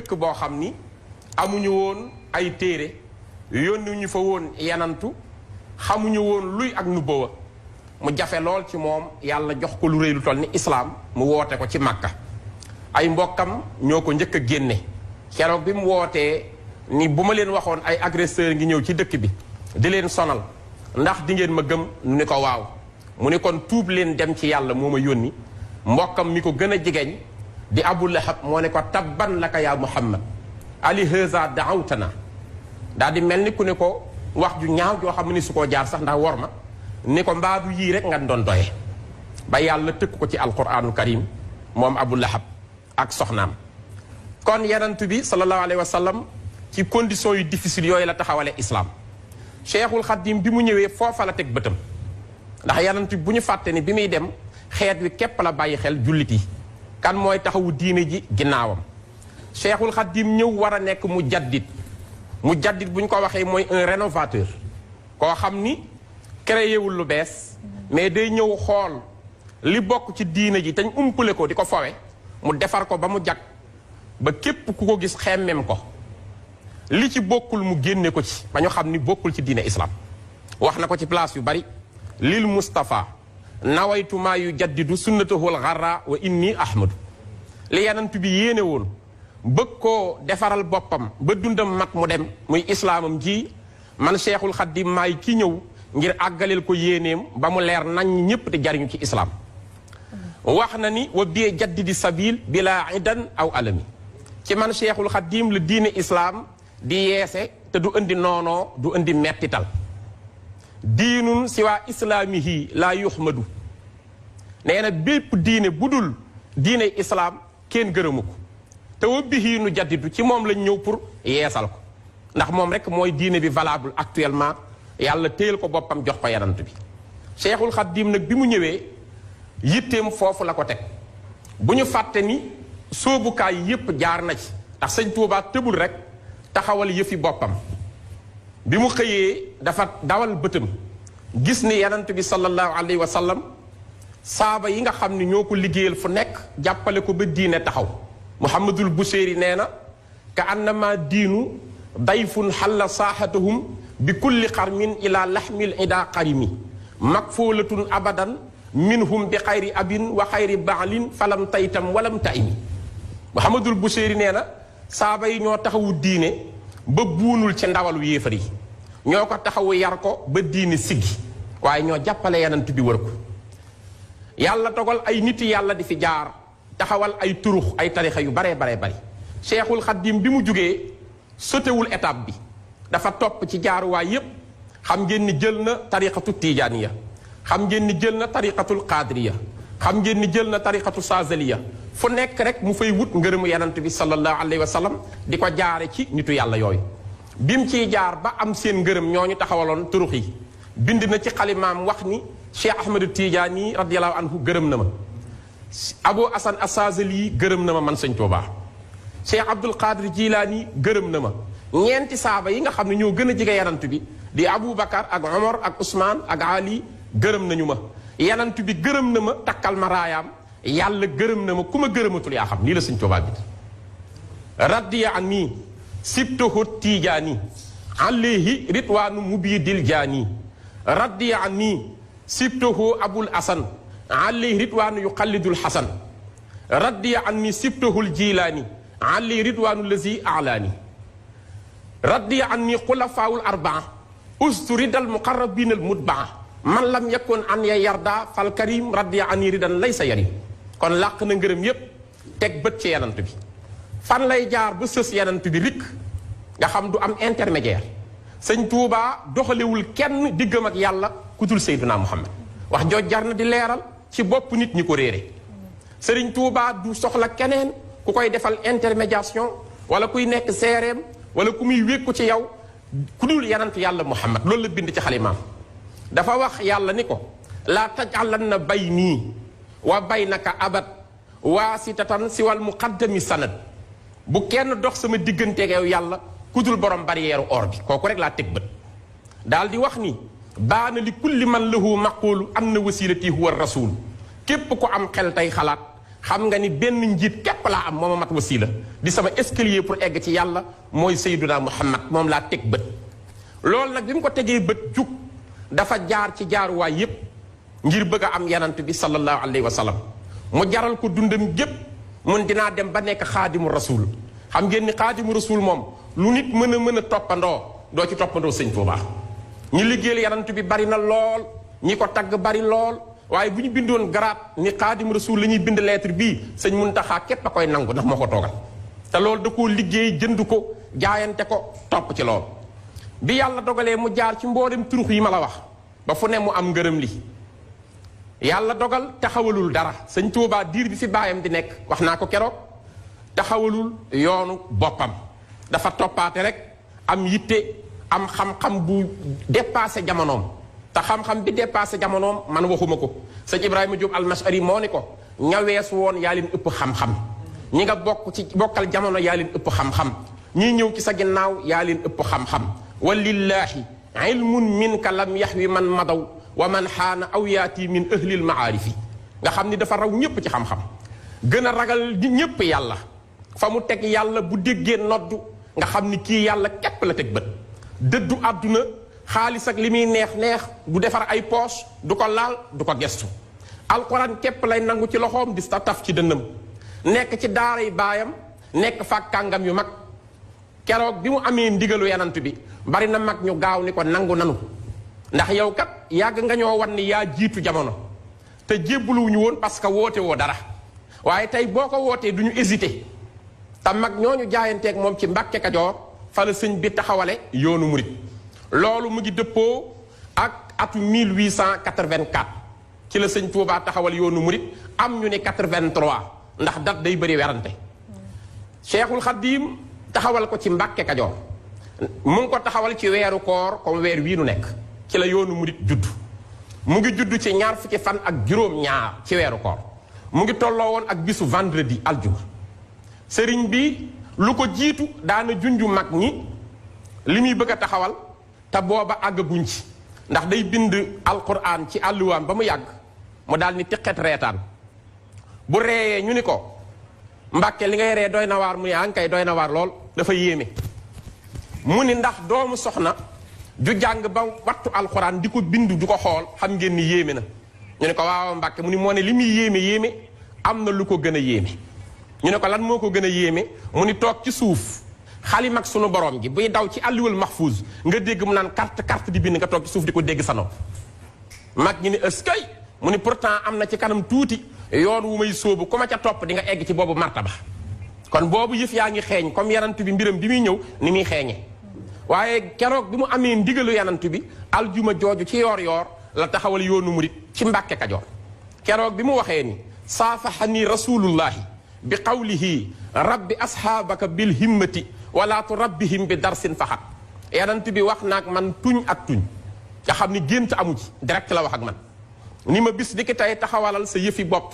dëkk boo xam ni amuñu woon ay téere yónniwuñu fa woon yanantu xamuñu woon luy ak nubuwa mu jafe lool ci moom yàlla jox ko lu rëy lu toll ni islaam mu woote ko ci Makka ay mbokkam ñoo ko njëkk a génne keroog bi mu wootee ni bu ma leen waxoon ay agresseur ngi ñëw ci dëkk bi di leen sonal ndax di ngeen ma gëm ni ko waaw mu ni kon tuub leen dem ci yàlla moo ma yónni mbokkam mi ko gën a jegeñ di Abu Lahab moo ne ko tabban laka yaa Muhammad ali haza daawtana daal di mel ni ku ne ko wax ju ñaaw joo xam ne su koo jaar sax ndax wor ma ni ko mbaadu yii rek nga doon doye ba yàlla tëkk ko ci alquraanul karim moom Abu Lahab ak soxnaam kon yanantu bi sallallahu alayhi wa sallam ci conditions yu difficile yooyu la taxawale islam Cheikhul Khadim bi mu ñëwee foofa la teg bëtam ndax yanantu bi bu ñu fàtte ni bi muy dem xeet wi képp la bàyyi xel jullit yi kan mooy taxawu diine ji ginnaawam Cheikhul Khadim ñëw war a nekk mu jaddit bu ñu ko waxee mooy un rénovateur koo xam ni créé wul lu bees mais day ñëw xool li bokk ci diine ji te ñu umpale ko di ko fowe mu defar ko ba mu jag ba képp ku ko gis xemmem ko li ci bokkul mu génne ko ci ba ñu xam ni bokkul ci diine islam wax na ko ci place yu bari lil Mustafa nawaytu maa yu jaddidu sunnatahul gharra wa inni ahmadu li yanant bi yéene woon bëgg koo defaral boppam ba dundam mat mu dem muy islaamam ji man Cheikhul Khadim maay ki ñëw ngir àggaleel ko yéeneem ba mu leer nañ ñépp di jariñu ci islam wax na ni wa bie jaddidi sabil bila idan aw alami ci man Cheikhul Khadim la diine islam di yeese te du indi noonoo du indi mettital diinun si waa islaamihi laa yuxmadu nee na bépp diine bu dul diine islaam kenn gërëmu ko te wa bihi nu jaddidu ci moom lañ ñëw pour yeesal ko ndax moom rek mooy diine bi valable actuellement yàlla téyel ko boppam jox ko yanant bi Cheikhul Khadim nag bi mu ñëwee yitteem foofu la ko teg bu ñu fàtte ni soobukaay yépp jaar na ci ndax sëñ Tuubaa tëbul rek taxawal yëfi boppam bi mu xëyee dafa dawal bëtam gis ni yanant bi sallallahu alayhi wa sallam saaba yi nga xam ni ñoo ko liggéeyal fu nekk jàppale ko ba diine taxaw Muhammadul Buseyri nee na ka annama diinu dayfun xalla saaxatahum bi kulli xarmin ila laxmil ida qarimi makfoolatun abadan minhum bi xayri abin wa xayri baalin falam taytam walam taymi Muhammadul Buseyri nee na saaba yi ñoo taxawu diine ba buunul ci ndawalu yéefar yi ñoo ko taxawu yar ko ba diine siggi waaye ñoo jàppale yanant bi wër ko yàlla dogal ay nit yàlla di fi jaar taxawal ay turux ay tarixa yu baree bari Cheikhul Khadim bi mu jugee sotewul étape bi dafa topp ci jaaruwaay yépp xam ngeen ni jël na tariqatu tijaaniya xam ngeen ni jël na tariqatul qadiriya xam ngeen ni jël na tariqatu sazaliya fu nekk rek mu fay wut ngërëmu yanant bi sallallahu alayhi wa sallam di ko jaare ci nitu yàlla yooyu bi mu ciy jaar ba am seen ngërëm ñooñu taxawaloon turux yi bind na ci xalimaam wax ni Cheikh Ahmadu Tijaani radiyallahu anhu gërëm na ma Abu Hasan As-Sazali gërëm na ma man sëñ Tuubaa Cheikh Abdul Qadir Jilaani gërëm na ma ñeenti saaba yi nga xam ne ñoo gën a jege yanant bi di Abu Bakar ak Omar ak Ousmane ak Ali gërëm nañu ma yanant bi gërëm na ma takkal ma raayaam yàlla gërëm na ma ku ma gërëmatul yaa xam lii la sëñ Tuubaa bi radiya anni sibtuhu Tijaani alayhi ridwaanu mubidil jaani radiya anni sibtuhu Abul Hasan alayhi ridwaanu yuqallidul Hasan radiya anni sibtuhul Jilaani alayhi ridwaanu lazi alaani radiya anni xulafaawul arbaa ustu ridal muqarrabinal mutbaa man lam yakun an ya yarda fal karim radiya anni ridan laysa yarim kon làq na ngërëm yépp teg bët ci yanant bi fan lay jaar ba sës yanant bi rikk nga xam du am intermédiaire sëñ Tuubaa doxalewul kenn diggam ak yàlla ku dul Seydina Muhammad wax jooj jar na di leeral ci bopp nit ñi ko réere sëriñ Tuubaa du soxla keneen ku koy defal intermédiation wala kuy nekk seereem wala ku muy wékku ci yow ku dul yanant yàlla Muhammad loolu la bind ci xalimaam dafa wax yàlla ni ko laa tajalanna baynii wa baynaka abad waasitatan siwal muqaddami sanad bu kenn dox sama digganteeg yow yàlla ku dul borom barrière or bi kooku rek laa teg bët daal di wax ni baana li kulli man lahu maqulu anna wasilati huwa rasul képp ko am xel tey xalaat xam nga ni benn njiit képp laa am mooma mat wasiila di sama escalier pour egg ci yàlla mooy Sayyiduna Muhammad moom laa teg bët. loolu nag bi mu ko tegee bët jug dafa jaar ci jaaruwaay yépp ngir bëgg a am yanant bi sallallahu alayhi wa sallam mu jaral ko dundam gépp mun dinaa dem ba nekk xaadimu rasul. xam ngeen ni xaadimu rasul moom lu nit mën a toppandoo doo ci toppandoo sëñ Tuubaa. ñi liggéeyal yanant bi bari na lool ñi ko tagg bari lool waaye bu ñu bindoon garaat ni xaadimu rasul la ñuy bind lettre bii sëñ Muntaxa képp a koy nangu ndax moo ko toogal. te loolu da koo liggéey jënd ko jaayante ko topp ci loolu. bi yàlla dogalee mu jaar ci mboolem turux yi ma la wax ba fu ne mu am ngërëm li yàlla dogal taxawalul dara sëñ Tuubaa diir bi fi baayam di nekk wax naa ko keroog taxawalul yoonu boppam dafa toppaate rek am yitte am xam-xam bu dépassé jamonoom te xam-xam bi dépassé jamonoom man waxuma ko sëñ Ibrahima Diop al-Mashari moo ni ko ñaweesu woon yaa leen ëpp xam-xam ñi nga bokkal jamono yaa leen ëpp xam-xam ñii ñëw ci sa ginnaaw yaa leen ëpp xam-xam walillaahi ilmun minka lam yaxwi man madaw wa man xaana aw yaati min ahlil maarifi nga xam ni dafa raw ñépp ci xam-xam gën a ragal di ñépp yàlla fa mu teg yàlla bu déggee noddu nga xam ni kii yàlla képp la teg bët dëddu àdduna xaalis ak li muy neex du defar ay poche du ko laal du ko gestu alquran képp lay nangu ci loxoom di sa taf ci dënnam nekk ci daaray baayam nekk faak kàngam yu mag keroog bi mu amee ndigalu yanant bi bari na mag ñu gaaw ni ko nangu nanu ndax yow kat yàgg nga ñoo wan ni yaa jiitu jamono te jébbuluwuñu woon parce que woote woo dara waaye tey boo ko wootee du ñu hésité te mag ñooñu jaayanteeg moom ci Mbàkke Kajoor fa la sëñ bi taxawale yoonu murit loolu mu ngi dëppoo ak atu 1884 ci la sëñ Tuubaa taxawal yoonu murit am ñu ne 83 ndax dat day bëri werante Cheikhul Khadim taxawal ko ci Mbàkke Kajoor mu ngi ko taxawal ci weeru koor comme weer wii nu nekk ci la yoonu murit judd mu ngi judd ci ñaar fukki fan ak juróom-ñaar ci weeru koor mu ngi tolloo woon ak bisu vendredi aljuma sëriñ bi lu ko jiitu daana junju mag ñi li muy bëgg a taxawal te booba àggaguñ ci ndax day bind alquran ci àlluwaam ba mu yàgg mu daal ni tiqet reetaan bu reeyee ñu ni ko Mbàkke li ngay ree doy na waar mu ne ankay doy na waar lool dafa yéeme mu ni ndax doomu soxna ju jàng ba wattu alxuraan di ko bindu du ko xool xam ngeen ni yéeme na ñu ne ko waaw Mbàkke mu ni moo ne li muy yéeme am na lu ko gën a yéeme ñu ne ko lan moo ko gën a yéeme mu ni toog ci suuf xalim ak sunu borom gi buy daw ci àlliwal mahfuus nga dégg mu naan carte di bind nga toog ci suuf di ko dégg sa nopp mag ñi ni ëskay mu ni pourtant am na ci kanam tuuti yoon wu may sóobu ku ma ca topp di nga egg ci boobu martaba kon boobu yëf yaa ngi xeeñ comme yanant bi mbiram bi muy ñëw ni muy xeeñe waaye keroog bi mu amee ndigalu yanant bi aljuma jooju ci yoor la taxawal yoonu murit ci Mbàkke Kajoor keroog bi mu waxee ni saafahani rasulullahi bi qawlihi rabbi ashaabaka bil himmati wala turabbihim bi darsin faxat yanant bi wax naag man tuñ ak tuñ nga xam ni gént amu ci direct la wax ak man ni ma bis di ki tey taxawalal sa yëfi bopp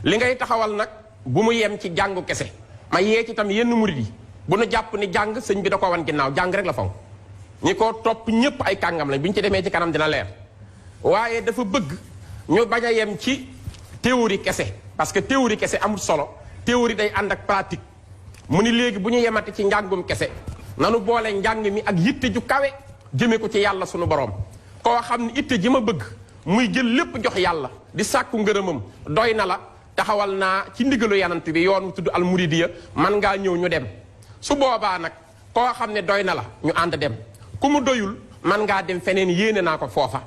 li ngay taxawal nag bu mu yem ci jàngu kese ma yee ci tam yenn murit yi bu nu jàpp ni jàng sëñ bi da ko wan ginnaaw jàng rek la fonk ñi ko topp ñépp ay kàngam lañ bi ñu ci demee ci kanam dina leer waaye dafa bëgg ñu bañ a yem ci théorie kese parce que théorie kese amul solo théorie day ànd ak pratique mu ni léegi bu ñu yemati ci njàngum kese nanu boole njàng mi ak yitte ju kawe jëme ko ci yàlla sunu borom koo xam ne itte ji ma bëgg muy jël lépp jox yàlla di sàkku ngërëmam doy na la taxawal naa ci ndigalu yanant bi yoon wu tudd almuridiya man ngaa ñëw ñu dem su boobaa nag koo xam ne doy na la ñu ànd dem ku mu doyul man ngaa dem feneen yéene naa ko foofa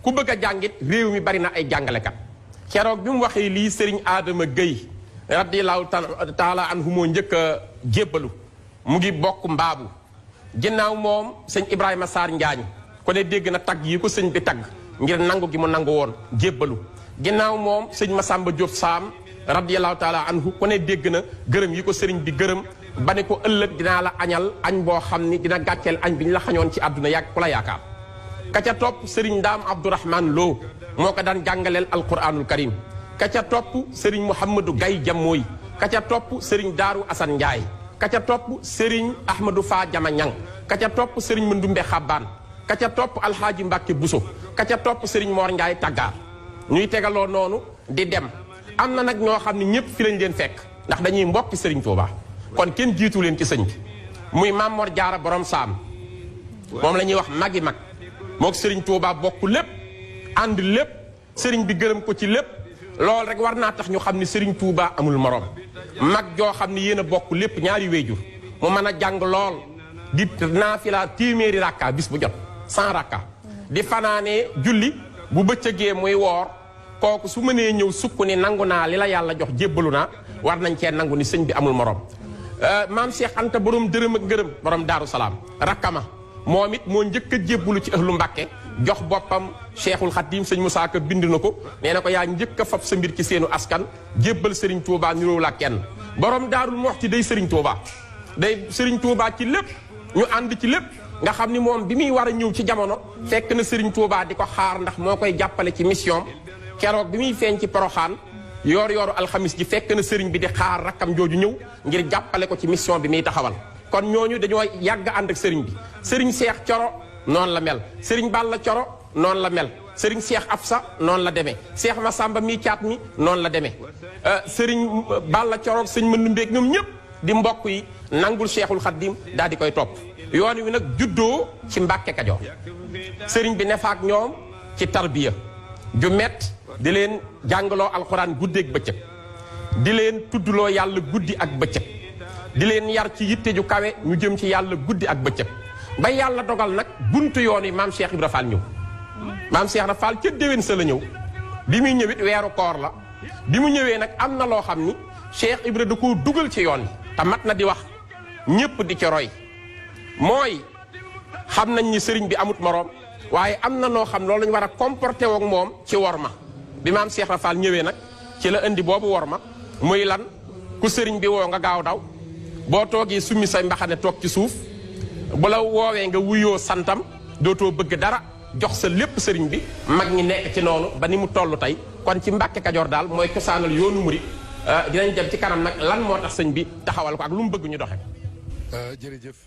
ku bëgg a jàngit réew mi bari na ay jàngalekat keroog bi mu waxee lii sëriñ Adama Gueye radiyallahu taala anhu moo njëkk a jébbalu mu ngi bokk mbaabu ginnaaw moom sëñ Ibrahima Sarr Njaañ ko ne dégg na tagg yi ko sëñ bi tagg ngir nangu gi mu nangu woon jébbalu ginnaaw moom sëñ Masamba Diop Saam radiyallahu taala anhu ku ne dégg na gërëm yi ko sëriñ bi gërëm ba ne ko ëllëg dinaa la añal añ boo xam ni dina gàcceel añ bi ñu la xañoon ci àdduna yàgg ku la yaakaar ka ca topp sëriñ Ndaam Abdourahman Lo moo ko daan jàngaleel alquranul karim ka ca topp sëriñ Mouhamadou Gaye Jammooy ka ca topp sëriñ Daaru Asan Njaay ka ca topp sëriñ Ahmadou Fa Jama Ñang ka ca topp sëriñ Mandumbe Xabbaan ka ca topp alxaaji Mbàkke Buso ka ca topp sëriñ Mor Njaay Taggaar ñuy tegaloo noonu di dem am na nag ñoo xam ne ñëpp fi lañ leen fekk ndax dañuy mbokki Serigne Touba kon kenn jiitu leen ci sëñ bi muy Maam Mor Jaara borom saam moom la ñuy wax magi mag mook Serigne Touba bokk lépp ànd lépp Serigne bi gërëm ko ci lépp loolu rek war naa tax ñu xam ne Serigne Touba amul morom mag joo xam ne yéen a bokk lépp ñaari wéyjur mu mën a jàng lool di naafila téeméeri rakka bis bu jot 100 rakka di fanaanee julli bu bëccëgee muy woor kooku su mënee ñëw sukk ni nangu naa li la yàlla jox jébbalu naa war nañ cee nangu ni sëñ bi amul morom maam Cheikh Anta borom dërëm ak ngërëm borom Daaru Salaam rakkama moom it moo njëkk a jébbalu ci ahlu Mbàkke jox boppam Cheikhul Khadim sëñ Moussa Ka bind na ko nee na ko yaa njëkk a fab sa mbir ci seenu askan jébbal Serigne Touba niroo la kenn borom Daarul Muxti day Serigne Touba day Serigne Touba ci lépp ñu ànd ci lépp nga xam ni moom bi muy war a ñëw ci jamono fekk na Serigne Touba di ko xaar ndax moo koy jàppale ci mission keroog bi muy feeñ ci Poroxaan yooru alxamis ji fekk na Serigne bi di xaar rakkam jooju ñëw ngir jàppale ko ci mission bi muy taxawal kon ñooñu dañoo yàgg ànd ak Serigne bi Serigne Cheikh Coro noonu la mel Serigne Balla Coro noonu la mel Serigne Cheikh Afsa noonu la demee Cheikh Massamba mi caat mi noonu la demee Serigne Balla Coro sëñ Mandumbeeg ñoom ñëpp di mbokk yi nangul Cheikhul Khadim daal di koy topp yoon wi nag juddoo ci Mbàkke Kajoor Serigne bi nefaak ñoom ci tarbiya ju met di leen jàngaloo alxuraan guddeeg bëccëg di leen tuddloo yàlla guddi ak bëccëg di leen yar ci yitte ju kawe ñu jëm ci yàlla guddi ak bëccëg ba yàlla dogal nag buntu yoon yi maam Cheikh Ibra Fall ñëw maam Cheikh Ibra Fall ca déwén sa la ñëw bi muy ñëwit weeru koor la bi mu ñëwee nag am na loo xam ni Cheikh Ibra da koo dugal ci yoon yi te mat na di wax ñépp di ci roy mooy xam nañ ni sëriñ bi amut moroom waaye am na noo xam loolu lañu war a comporté woog moom ci worma bi maam Cheikh Ibra Fall ñëwee nag ci la indi boobu worma muy lan ku sëriñ bi woo nga gaaw daw boo toogee summi say mbaxane toog ci suuf bu la woowee nga wuyoo santam dootoo bëgg dara jox sa lépp sëriñ bi mag ñi nekk ci noonu ba ni mu toll tey kon ci Mbàkke Kajoor daal mooy cosaanal yoonu murit dinañ dem ci kanam nag lan moo tax sëñ bi taxawal ko ak lu mu bëgg ñu doxe jërëjëf